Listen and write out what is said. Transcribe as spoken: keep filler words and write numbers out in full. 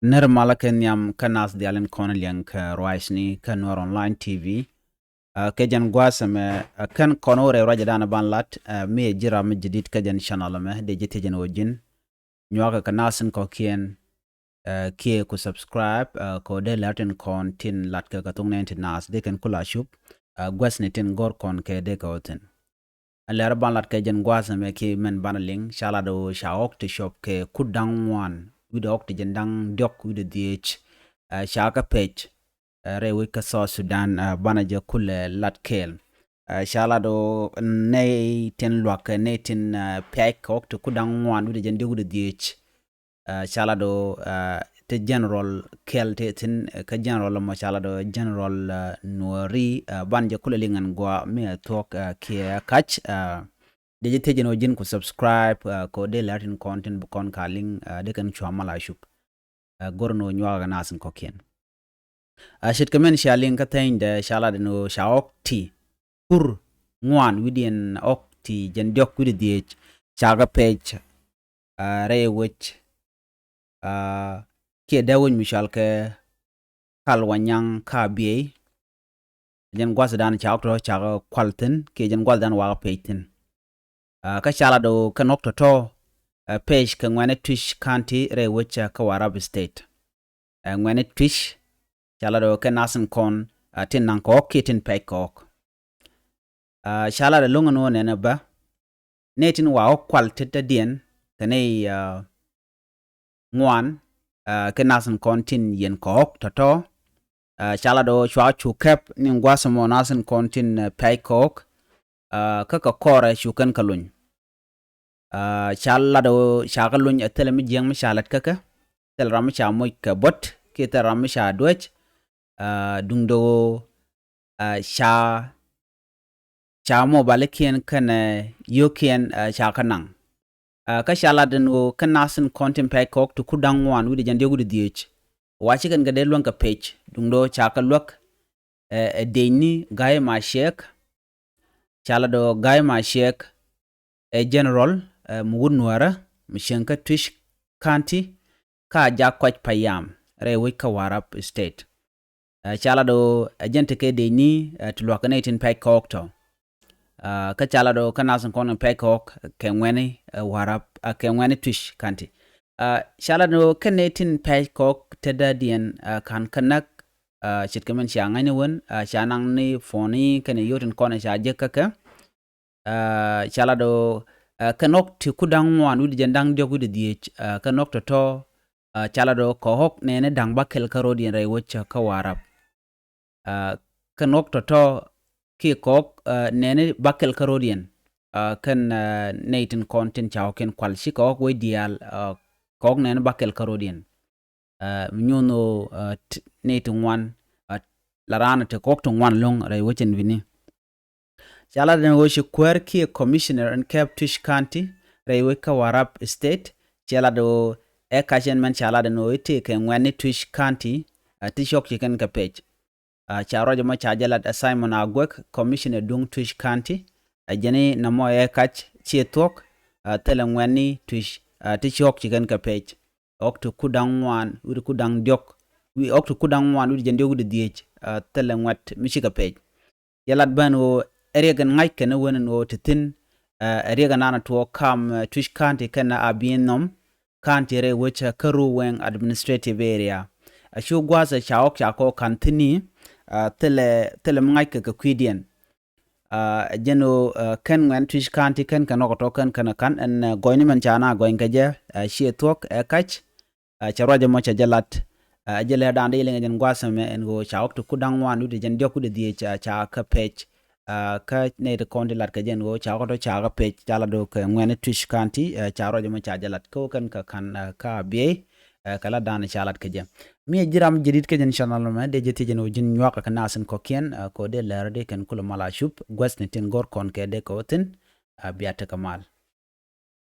Nir malä kɛ nhiam kä nath dial in kɔn liɛŋ kɛ ruacni kä Nuɛr Online T V. Ɛ, kɛ jɛn gua̱a̱th ɛmɛ, ɛ, kɛn kɔn wä rɛy ruacdan ban lat, ɛ, mi ɛ ji̱ ram mi jadid kä jɛn channel ɛmɛ, dee ji̱ thiecɛn ɣöö ji̱n nyuakɛ kɛ nath in kɔ̱kiɛn, ɛ, kiɛ ku subscribe, ɛ, kɛ ɣöö dee lɛr tin kɔn tin lat kɛ kɛ thok nɛɛni ti nath dee kɛn kula cup, ɛ, gua̱thni tin go̱r kɔn kɛ dee kɛ ɣöö thi̱n. Ɛ lɛr ban lat kɛ jɛn gua̱a̱th ɛmɛ kiɛ mɛn banɛ liŋ, ca lat ɣöö ca ɣɔ̱k ti cuɔp kɛ kut da̱ŋ ŋuan wi̱cdɛ ɣɔ̱k ti jiɛn da̱ŋ diɔ̱k wi̱cdɛ dhieec, ɛ, ca kɛ pɛc, ɛ, rɛy wec kä South Sudan, ɛ, banɛ jɛ kulɛ lat kɛɛl. Ɛ, ca lat ɣöö nɛy tin lua̱k kɛ nɛy tin, ɛ, pɛc kɛ ɣɔ̱k ti kut da̱ŋ ŋuan wi̱cdɛ jiɛn diɔ̱k wi̱cdɛ dhieec. Ɛ, ca lat ɣöö, ɛ, ti general kɛl ti thi̱n, ɛ, kä general ɛmɔ ca lat ɣöö general, ɛ, Nuɔri, ɛ, ban jɛ kulɛ liŋ ɛn gɔaa mi ɛ thuɔ̱k, ɛ, kiɛ kac, ɛ, dee ji̱ thiecɛn ɣöö ji̱n ku subscribe, ɛ, kɛ ɣöö dee lɛr tin kɔn tin bi kɔn ka liŋ, ɛ, dee kɛn cua mal a cup. Ɛ, go̱r ɛn ɣöö nyuakɛ kɛ nath in kɔ̱kiɛn. Ɛ, ce̱tkɛ min cia liŋ kä thɛnydɛ ca lat ɛn ɣöö ca ɣɔ̱k ti kur ŋuan wi̱cdiɛn ɣɔ̱k ti jiɛn diɔ̱k wi̱cdɛ dhieec ca kɛ pɛc, ɛ, rɛy wec, ɛ, kiɛ dee wec mi cɔal kɛ Kal Wanyaŋ kä Abiey. Jɛn gua̱thdan ca ɣɔ̱k tɔ̱tɔ̱ ca kɛ kual thi̱n kiɛ jɛn gua̱thdan wakä pɛc thi̱n. Ɛ, kä ca lat ɣöö kɛn ɣɔ̱k tɔ̱tɔ̱, ɛ, pɛc kɛ ŋuɛ̈ni Twic County rɛy wec, ɛ, kä Warrap State. Ɛ, ŋuɛ̈ni Twic ca lat ɣöö kɛn nath in kɔn, ɛ, tin naŋ kɛ ɣɔ̱k kiɛ tin pɛc kɛ ɣɔ̱k. Ɛ, ca lat ɛlɔ̱ŋ ɛn ɣöö nɛnɛ bä nɛy tin wa ɣɔ̱k kual tetdiɛn kɛ nɛy, ɛ, ŋuan, ɛ, kɛ nath in kɔn tin yiɛn kɛ ɣɔ̱k tɔ̱tɔ̱. Ɛ, ca lat ɣöö cua cu kɛp ni gua̱th ɛmɔ nath in kɔn tin, ɛ, pɛc kɛ ɣɔ̱k, ɛ, kä kɛ kɔrɛ cu kɛn kɛ luny. Ɛ, ca lat ɣöö ca kɛ luny ɛ thilɛ mi jiäk mi ca lät kä kɛ, thilɛ ram mi ca moc kɛ buɔ̱t kiɛ thilɛ ram mi ca duäc, ɛ, duundɛ ɣöö, ɛ, ca, ca mobalikiɛn kɛnɛ yio̱o̱kiɛn, ɛ, ca kɛ naŋ. Ɛ, kä ca lat ɛn ɣöö kɛn nath in kɔn tin pɛc kɛ ɣɔ̱k ti kut da̱ŋ ŋuan wi̱cdɛ jiɛn diɔ̱k wi̱cdɛ dhieec, wa ci kɛn kɛ dee luäŋ kɛ pɛc, duundɛ ɣöö ca kɛ luäk, ɛ, ɛ Deny Gai Maciek. Ca lat ɣöö Gai Maciek ɛ general, ɛ, mi wut Nuäärä mi cieŋ kä Twic County, kä a jak kɔc payam rɛy wec kä Warrap State. Ɛ, ca lat ɣöö ɛ jɛn tekɛ Deny, ɛ, ti lua̱k kɛ nɛy tin pɛc kɛ ɣɔ̱k tɔ̱. Ɛ, kä ca lat ɣöö kɛn nath in kɔn pɛc kɛ ɣɔ̱k kɛ ŋuɛ̈ni, ɛ, Warrap, ɛ, kɛ ŋuɛ̈ni Twic County. Ɛ, ca lat ɣöö kɛn nɛy tin pɛc kɛ ɣɔ̱k tetdiɛn, ɛ, ka̱n kɛ näk, ɛ, ce̱tkɛ min cia ŋa̱cni wän, ɛ, cia naŋ ni puɔ̱ni kɛnɛ yio̱o̱k tin kɔn ca jek kä kɛ. Ɛ, ca lat ɣöö, ɛ, kɛn ɣɔ̱k ti kut da̱ŋ ŋuan wi̱cdɛ jiɛn da̱ŋ diɔ̱k wi̱cdɛ dhieec, ɛ, kɛn ɣɔ̱k tɔ̱tɔ̱, ɛ, ca lat ɣöö kɛ ɣɔ̱k nɛɛni da̱ŋ bäkɛl kä ro̱diɛn rɛy wec kä Warrap. Ɛ, kɛn ɣɔ̱k tɔ̱tɔ̱ kiɛ kɛ ɣɔ̱k, ɛ, nɛɛni bäkɛl kä ro̱diɛn. Ɛ, kɛn, ɛ, nɛy tin kɔn tin ca ɣɔ̱kiɛn kual ci kɛ ɣɔ̱k wec diaal, ɛ, kɛ ɣɔ̱k nɛɛni bäkɛl kä ro̱diɛn. Ɛ, mi nyuun ɣöö, ɛ, t-, nɛy ti ŋuan, ɛ, la raan ti kɔk ti ŋuan lo̱ŋ rɛy wecin bini. Ca lat ɛn ɣöö ci kuäär kiɛ commissioner in kɛp Twic County rɛy wec kä Warrap State, cɛ lat ɣöö ɛ kac ɛn mɛn ca lat ɛn ɣöö i̱ tëëkɛ ŋuɛ̈ni Twic County, ɛ, ti cɔk ci kɛn kɛ pɛc. Ɛ, ca ruac ɛmɔ ca jɛ lat ɛ Simon Aguek, commissioner duŋ Twic County, ɛ jɛn i̱ nɔmɔ ɛ kac ciɛ thuɔ̱k, ɛ, thilɛ ŋuɛ̈ni Twic, ɛ, ti cɔk ci kɛn kɛ pɛc. Ɣɔk ti kut da̱ŋ ŋuan wi̱cdɛ kut da̱ŋ diɔ̱k, wi̱-, ɣɔk ti kut da̱ŋ ŋuan wi̱cdɛ jiɛn diɔ̱k wi̱cdɛ dhieec, ɛ, thilɛ ŋuɛ̈t mi cikɛ pɛc. Cɛ lat bä ɛn ɣöö ɛ riɛk in ŋa̱c kɛn ɛ wen ɛn ɣöö ti thi̱n, ɛ, ɛ riɛk in an ɛ tuɔɔk kam, ɛ, Twic County kɛnɛ Abyei Nhom County rɛy wec kä Ruweng Administrative Area. Ɛ cu gua̱a̱th ɛ ca ɣɔk ca kɔk ka̱n thi̱n i̱, ɛ, thilɛ, thilɛ mi ŋa̱c kɛ kɛ kui̱diɛn. Ɛ jɛn ɣöö, ɛ, kɛn ŋuɛ̈ni Twic County kɛn kɛn ɣɔk ɛ tɔ̱ kɛn kɛn ɛ ka̱n ɛn, ɛ, gɔɔyni mɛn ca na gɔɔyni kɛ jɛ, ɛ, ciɛ thuɔ̱k ɛ kac. Ɛ, cɛ ruac ɛmɔ cɛ jɛ lat, ɛ, jɛ lɛr da̱a̱n dee liŋ ɛ jɛn gua̱a̱th ɛmɛ ɛn ɣöö ca ɣɔk ti kut da̱ŋ ŋuan wi̱cdɛ jiɛn diɔ̱k wi̱cdɛ dhieec, ɛ, ca kɛ pɛc. Ɛ, kä nɛy ti kɔn ti lat kɛ jɛ ɛn ɣöö ca ɣɔk tɔ̱ ca kɛ pɛc ca lat ɣöö kɛ ŋuɛ̈ni Twic County, ɛ, ca ruac ɛmɔ ca jɛ lat kä ɣöö kɛn kɛ ka̱n, ɛ, kä Abyei, ɛ, kɛ lat da̱a̱n ca lat kɛ jɛ. Mi ɛ ji̱ ram jadid kä jɛn channel ɛmɛ dee jɛ thiec ɛn ɣöö ji̱n nyuak kɛ kɛ nath in kɔ̱kiɛn, ɛ, kɛ ɣöö dee lɛr dee kɛn kulɛ mal a cup gua̱thni tin go̱r kɔn kɛ dee kɛ ɣöö thi̱n, ɛ, bia tekɛ mal.